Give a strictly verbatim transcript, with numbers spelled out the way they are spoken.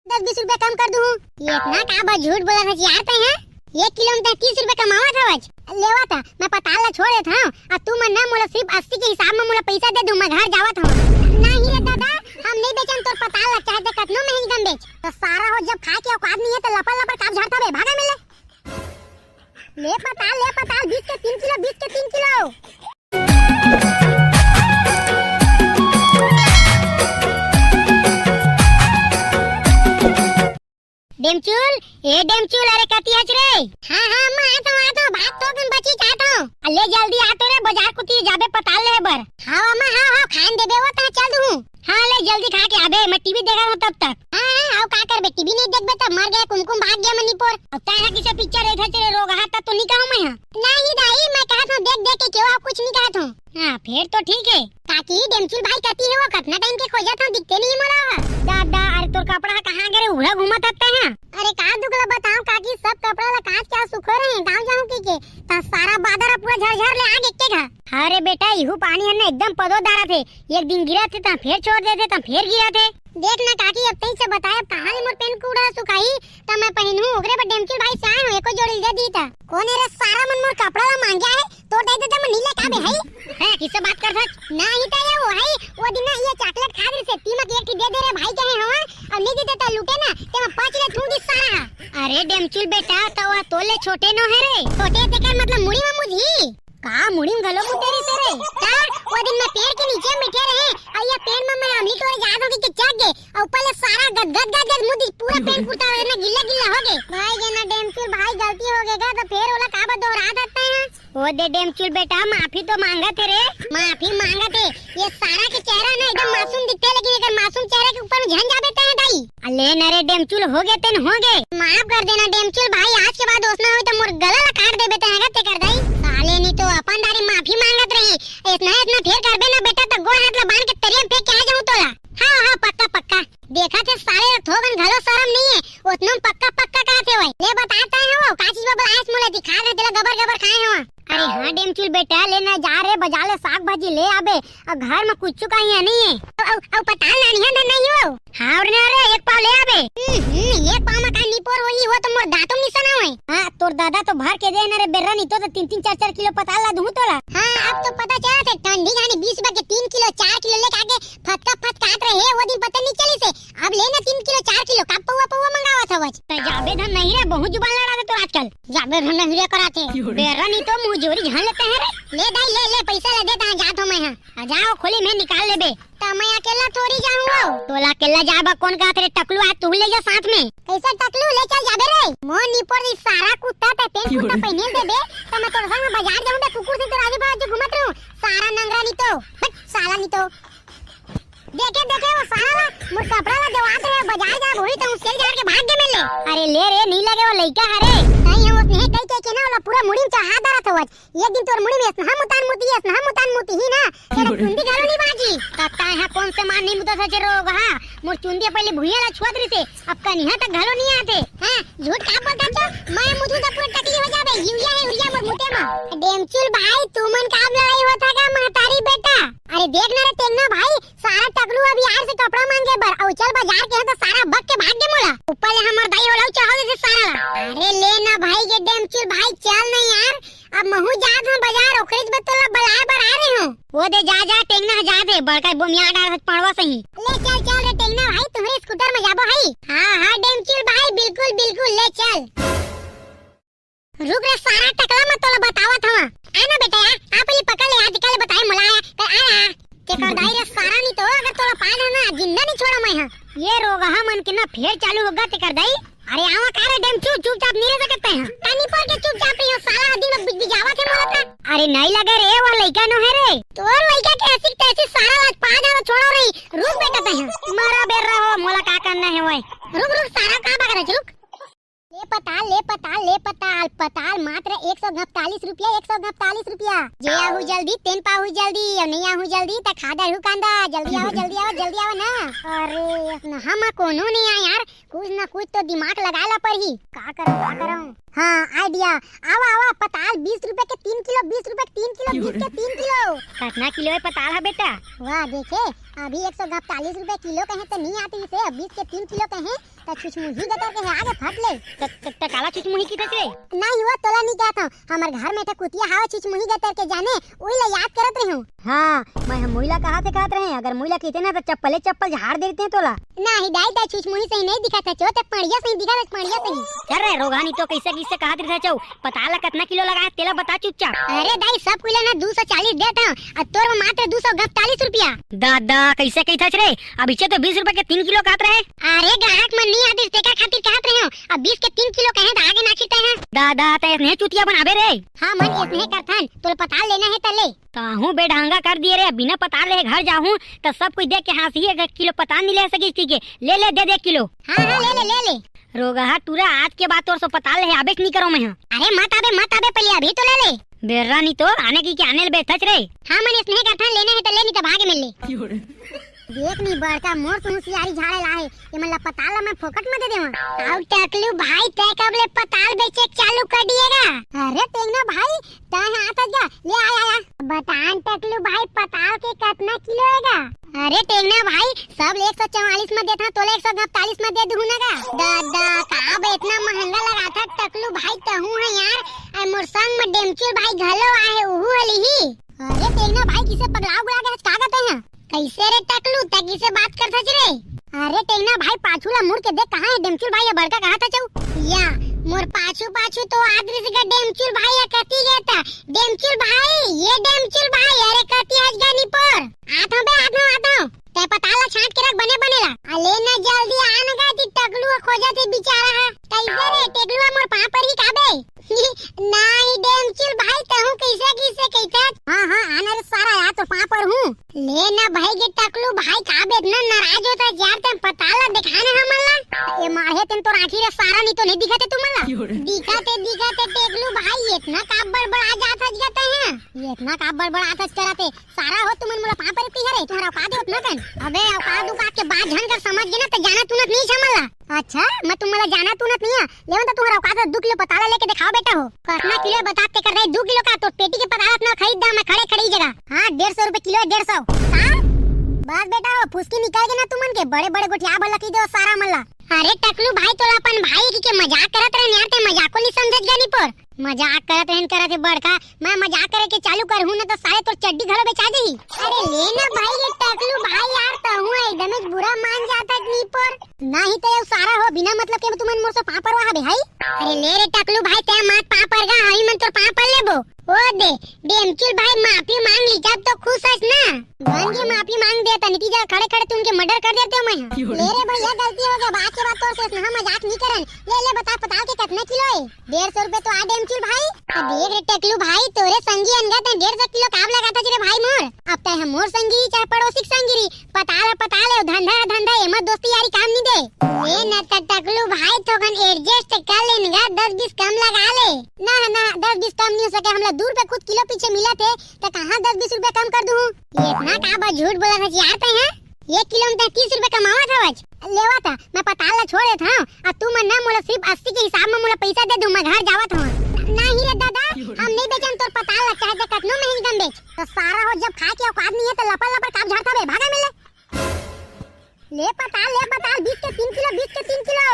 दस बीस रुपया कम कर दूँ। ये इतना का बा झूठ बोलत हस यार तैं, हैं? एक किलो में तैं तीस रुपया कमावत हवच। लेवा त, मैं पताल ला छोड़ देत हँव, अउ तुमन ना मोला सिर्फ अस्सी के हिसाब में मोला पैसा दे दूँ, मैं घर जावत हँव। नहीं रे दादा, हम नहीं बेचन तोर पताल ला, चाहे तैं कतनो महंगी दाम बेच। त सारा हो, जब खाए के औकात नहीं है त लपर लपर काबर झाड़त हस बे, भागा मिले। ले पताल, ले पताल, बीस के तीन किलो, बीस के तीन किलो। डेमचुल, ए डेमचुल, अरे कति हच रे? हाँ, हाँ, अम्मा, आत हँव, आत हँव, भात तो कन बची चाहत हँव। अ, ले जल्दी आ तो रे, बाजार कोती जाबे पताल ले बर। हाँ, अम्मा, हाँ, हाँ, खान देबे वो, तहाँ चल दूँ। हाँ, ले जल्दी खा के आबे, मैं टीवी देखत हँव तब तक। हाँ, हाँ, अउ का करबे, टीवी नहीं देखबे त मर गया कुमकुम भाग गया मणिपुर। अउ तैं ह किसे पिक्चर देखत हस रे, रोगहा त तो नहीं कहूँ मैं ह। नहीं दाई, मैं कहत हँव देख देख के केवल, अउ कुछ नहीं कहत हँव। हाँ, फेर तो ठीक है। काकी, डेमचुल भाई कति हे वो? कतना टाइम के खोजत हँव, दिखते नहीं मोला। दादा, अरे तोर कपड़ा ह कहाँ गे रे? उड़ा घूमत हस तैं ह। अरे का दुख ला बतावँ काकी, सब कपड़ा ला कांच के सुखो रहे, गाँव जाहूँ कहिके, त सारा बादर ह पूरा झरझर ले आ गे एक्के घा। अरे बेटा, इहू पानी ह ना एकदम पदो डारत हे, एक दिन गिरत हे त फेर छोड़ देथे त फेर गिरत हे। देख ना काकी, अब तैं से बताए, अब कहाँ ले मोर पेंट कुड़ा सुखाही, त मैं पहिनहूँ, ओकरे बर डेमचुल भाई से आए हँव, एको जोड़ी दे दी त। कोन ए रे सारा मन मोर कपड़ा ला मांगे हे? तोर दाई ददा मन नी लेके आबे हई? हैं, किसे बात करत हस? नहीं त ये वो हई, वो दिन ना ये चॉकलेट खा रहिसे, तीमक एक ठी दे दे रे भाई कहे हवा, अउ नहीं देते त लूटे ना, तेमा पाँच ले थूक दिस सारा। अरे डेमचुल बेटा, त वो तोले छोटे नो हे रे। छोटे तेकर मतलब मुड़ी में मुदही? का मुड़ी में घलो मुदे रहिसे रे? त वो दिन मैं पेड़ के नीचे में बैठे रहे, अउ ये पेड़ में मैं अमली तोड़े जात हँव कि चढ़ गे, अउ ऊपर ले सारा गदगद गदगद मुदी, पूरा पेंट कुर्ता ना गिल्ला गिल्ला हो गे। भाई ये ना डेमचुल भाई गलती हो गे गा, त फेर ओला काबर दोहरात हस तैं ह? ओ दे डेमचुल बेटा, माफी तो मांगत हे रे। माफी मांगत हे? ये सारा के चेहरा ना एकदम मासूम दिखथे, लेकिन एकर मासूम चेहरा के ऊपर में झन जाबे तैं ह दाई। अले न रे डेमचुल, हो गे तेन हो गे। माफ कर देना डेमचुल भाई, आज के बाद ओसना होई त मोर गला ला काट देबे तैं ह गा तेकर दाई। साले नी तो अपन दारी माफी मांगत रही, एतना एतना फेर करबे ना बेटा त गोड़ हाथ ला बांध के तरिया में फेंक के आ जाहूँ तोला। हाँ हाँ पक्का पक्का। देखत हे साले ला थोकन घलो सरम नहीं हे, ओतनो में पक्का पक्का कहत हे वही। ले बतात हँव वो, का चीज बर बलायस मोला दिखा दे, तेला गबर गबर खाए हँव। अरे हाँ डेमचुल बेटा, ले ना जा रे, बाजार ले साग भाजी ले आबे, अउ घर में कुछ कहीं नहीं हे। अउ, अउ, अउ पताल नानिया धन नहीं हो? हाँ रे, अरे एक पाव ले आबे। हम्म, हम्म, एक पाव में का निपोर होही, वो तो मोर दांतों में निशाना होए। हाँ, तोर दादा तो भर के दे ना रे बेर्रा, नहीं तो, तो तीन तीन चार चार किलो पताल ला दूँ तोला। हाँ, अब तो पता चलत हे, ठंडी घानी बीस रुपया के तीन किलो, चार किलो लेके आके फतका फतकात रहे, वो दिन पता नहीं चलिसे। अब ले ना तीन किलो, चार किलो, का पौवा पौवा मंगावत हवच? त जाबे धन नहीं रे, बहुत जुबान लड़ा दे तोर आजकल। जाबे धन नहीं रे कराथे। बेरा नहीं तो मुँह जोरी झान लेते हैं रे। ले दाई, ले, ले, पैसा ले दे, तहाँ जात हँव मैं ह। आ जाओ, खोली में निकाल लेबे। त मैं अकेला थोड़ी जाहूँ वो। तोला अकेला जाए बा कोन कहत रे टकलू, आज तू ले जा साथ में। कैसे टकलू ले चल जाबे रे? मोर निपोर दी सारा कुत्ता ते पेंट कुर्ता पहिने देबे, त मैं तोर संग में बाजार जाहूँ बे कुकुर से, तोर आजू बाजू घूमत रहूँ। सारा नंगरा नहीं तो। हट, साला नहीं तो। देखे, देखे, वो सारा ला मोर कपड़ा ला देवात रहे, बाजार जा बोली त उसे झाड़ के भाग गे मिले। अरे ले रे, नहीं लगे वो लइका हरे। नहीं, हम उसने कही के, के ना, ओला पूरा मुड़ी में चढ़ा दरत हवच। एक दिन तोर मुड़ी में एतना मुतान मुती, एतना मुतान मुती ही ना, तेरा चुंदी घलो नहीं बाजी। त तैं ह कोन से मान नहीं मुता सचे रोगहा? मोर चुंदी पहले भुइयां ला छुअत रहिसे, अब कनिहा तक घलो नहीं आते। हाँ, झूठ का बोलत हच? मैं मुतहूँ त पूरा टकली हो जाबे, यूरिया हे यूरिया मोर मुते में। डेमचुल भाई, तुमन का लड़ाई होत हे का महतारी बेटा? अरे देख ना रे टेंगना भाई, सारा टकलू अभी आए से कपड़ा मांगे बर, अउ चल बाजार के त सारा बक के भाग गे मोला। ऊपर ले हमर दाई ओला चढ़ा देथे सारा ला। अरे ले ना भाई, ये डेमचुल भाई चल नहीं यार, अब महू जात हँव बाजार, ओकरेच बर तोला बलाए बर आ रहे हँव। वो दे जा, जा, टेंगना ह जा दे, बड़का बोमिया डार हच पड़वा सही। ले चल, चल रे टेंगना भाई, तुम्हरे स्कूटर में जाबो हई। हाँ, हाँ, डेमचुल भाई, बिल्कुल, बिल्कुल, ले चल। रुक रे सारा टकला, मैं तोला बतावत हँव। आ ना बेटा, आ, आ पहले पकड़ ले, आ दिखा ले, बताए मोला, आ, आ, आ। तेकर दाई रे सारा नहीं तो, अगर तोला पा जाना, जिंदा नहीं छोड़ा मैं ह। ये रोगहा मन के ना फेर चालू होगा तेकर दाई। अरे आवा का रे डेमचुल, चुपचाप नहीं रह सकते हैं। कानी पर के चुपचाप रहियो, साला दिन में बिजबिजावत हे मोला था। अरे नहीं लगे रे, वो लइका नो हे रे। तोर लइका के ऐसी तैसी सारा आज पा जाना छोड़ो रही। रुक बेटा तैं ह। मरा बेर रहो, मोला का करना हे वही। रुक, रुक, सारा का बक रहे, रुक। ले पताल, ले पताल, ले पताल, पताल मात्र एक सौ उनतालीस रुपया, एक सौ उनतालीस रुपया। जे आहू जल्दी, तेन पाहू जल्दी, अउ नहीं आहू जल्दी, त खा डरहू कांदा। जल्दी आवा, जल्दी आवा, जल्दी आवा ना। अरे, नहा मा कोनो नहीं आय यार, कुछ ना कुछ तो दिमाग लगाए ला पड़ही। का करँव, का करँव? हाँ, idea। आवा, आवा, पताल बीस रुपए के तीन किलो, बीस रुपए के तीन किलो, बीस के तीन किलो। कतना किलो हे पताल ह बेटा? वाह, देखे, अभी एक सौ इकतालीस रुपए किलो कहे त नहीं आती से, अब बीस के तीन किलो कहे, त छुछमुही गतर के हे, आगे फट ले। त, त, त काला छुछमुही की थे? नहीं हुआ, तोला नहीं कहत हूँ, हमर घर में एक ठा कुतिया हावे छुछमुही गतर के जाने, उही ला याद करत रही हूँ। हाँ, मैं हम मुइला कहा से कहत रहे, अगर मुइला कहते ना त चप्पले चप्पल झाड़ देते हैं तोला। नहीं दाई, दाई छुछमुही सही नहीं दिखत हे, चो ते पड़िया सही दिखत हे, पड़िया सही। चल रे रोगहा, नहीं तो कैसे कैसे कहत रहे चौ, पताल ला कतना किलो लगा हे, तेला बता चुपचाप। अरे दाई, सब किलो ना दो सौ चालीस देत हूँ, अब तोर में मात्र दो सौ इकतालीस रुपया। दादा, कैसे कहत हस रे? अब इचे तो बीस रुपए के तीन किलो कहत रहे। अरे ग्राहक मन नहीं आदिस, तेकर खातिर कहत रहे हूँ, अब बीस के तीन किलो कहे त आगे ना खिरते हैं। दादा, तै इसने चुतिया बनाबे रे। हाँ मन, इसने करथन, तोला पताल लेना हे त ले। काहू बेढंगा कर दिए रे, बिना पताल ले घर जाहूँ त सब कोई देख के हाँसी, एक किलो पताल नहीं ले सकिस, ठीक है, ले ले, दे दे एक किलो। हाँ, हाँ, ले ले, ले ले। रोगहा टूरा, आज के बाद तोर से पताल ले आबेच नहीं करो मैं। हाँ। अरे मत आबे, मत आबे, पहले अभी तो ले ले। बेर्रा नहीं तो आने की क्या, आने ले बेथच रे। हाँ मन, इसने करथन, लेना हे त ले, नहीं त भागे मिल ले। देख नी बड़का मोर से होशियारी झाड़े ला हे, ये मन ला पताल ला मैं फोकट में दे देवा। आओ टकलू भाई, तै कब ले पताल बेचे चालू कर दिएगा? अरे टेंगना भाई, तै यहाँ आता जा, ले आया, आया। बतान टकलू भाई, पताल के कतना किलो हेगा? अरे टेंगना भाई, सब ले एक सौ चवालीस में देता, तोला एक सौ इकतालीस में दे दूँ ना गा। दादा, का बे इतना महंगा लगा था टकलू भाई, तहूँ है यार। ए मोर संग में डेमचुल भाई घलो आहे, उहू हली ही। अरे टेंगना भाई, किसे पगला उगला के हच का कहते हैं? कैसे रे टकलू, तै किसे बात करत हच रे? अरे टेंगना भाई, पाछू ला मुड़ के देख, कहाँ है डेमचुल भाई, ये बड़का कहाँ था चौ? या, मोर पाछू पाछू तो आदरिस का डेमचुल भाई, या कती गया था? डेमचुल भाई, ये डेमचुल भाई, अरे कती हच गया निपोर? आत हूँ बे, आत हूँ, आत हूँ। तै पताल ला छांट के रख बने बने ला। अले ना जल्दी आन गा, ती टकलू खोजत हे बेचारा हा। कैसे रे टकलू, मोर पाँव पर ही का बे? नाही डेमचुल भाई, तहूँ कैसे कैसे कहथस? हाँ, हाँ, आना रे सारा, या तो पाँव पर हूँ। ले ना भाई के टकलू भाई, का बे इतना नाराज होत हच यार, तै पताल ला दिखा ना हमन ला। ए मारे तेन तो राखी रे सारा, नहीं तो नहीं दिखत हे तुमन ला। दिखत हे, दिखत हे टकलू भाई, इतना का बड़बड़ा जात हच गा तै हैं? इतना का बड़बड़ात हच करत हे? सारा हो तुमन मोला पाँव परे तिहरे, तुम्हारा औकात हे उतना कन। अबे औकात औकात के बात झन कर, समझ गे ना, त जाना तुनत नहीं छमला। अच्छा, मैं तुम्हाला जाना तुनत नहीं है। लेवन तो तुम्हारा औकात है, दो किलो पताला लेके दिखाओ बेटा हो। कतना किलो बतात ते कर रहे, दो किलो का? तो पेटी के पताला अपना खरीद दा मैं खड़े खड़े ही जगह। हाँ, डेढ़ सौ रुपए किलो है, डेढ़ सौ। हाँ? बस बेटा हो, फुसकी निकल गे ना तुमन के, बड़े बड़े गोठिया बल्ला की दे सारा मल्ला। अरे टकलू भाई, तोला अपन भाई की के मजाक करत रहन यार, ते मजाको नहीं समझत गा निपोर। मजाक करत रहन करत हे बड़का, मैं मजाक करे के चालू करहूँ ना तो साले तोर चड्डी घलो बेचा देही। अरे ले ना भाई, ये टकलू भाई यार, तहूँ एकदम बुरा मान जात हच निपोर। नहीं तो ये सारा हो, बिना मतलब के तुमन मोर से पाँव परवा हबे भाई। अरे ले रे टकलू भाई, ते मत पाँव पर गा, हमी मन तोर पाँव पर लेबो। ओ दे, डेमचुल भाई माफी मांग ली, जब तो खुश हस ना। बन के माफी मांग दे, तनिकी जा खड़े खड़े तुमके मर्डर कर देते हो मैं। ले रे भैया, गलती हो गया, बात के बाद तोर से ना मजाक नहीं करन। ले ले बता, पताल के कितना किलो है? डेढ़ सौ रुपए तो आ डेमचुल भाई। अब देख रे टकलू भाई, तोरे संगी अनगा ते डेढ़ सौ किलो काब लगा था रे भाई मोर। अब ते हम मोर संगी चाहे पड़ोसी के संगी री, पताल है पताल है, धंधा है धंधा है, एमा दोस्ती यारी काम नहीं दे। ले न त टकलू भाई, थोकन एडजस्ट कर लेन गा, दस बीस कम लगा ले। ना ना, दस बीस कम नहीं हो सके, हमला दू रुपए खुद किलो पीछे मिला थे, त कहाँ दस बीस रुपए कम कर दूँ? इतना का बा झूठ बोला था यार ते हैं? एक किलो में ते तीस रुपए कमावत हवच। लेवा था, मैं पताल ला छोड़ देत हूँ, अब तू मन ना मोला सिर्फ अस्सी के हिसाब में मोला पैसा दे दू, मैं घर जावत हूँ। नहीं रे दादा, हम नहीं बेचन तोर पताल ला, चाहे ते कतनो महंगी दम बेच। तो सारा हो, जब खाए के औकात नहीं है तो लपर लपर काब झाड़त हबे, भागा मिले। ले पताल, ले पताल, बीस के तीन किलो, बीस के तीन किलो।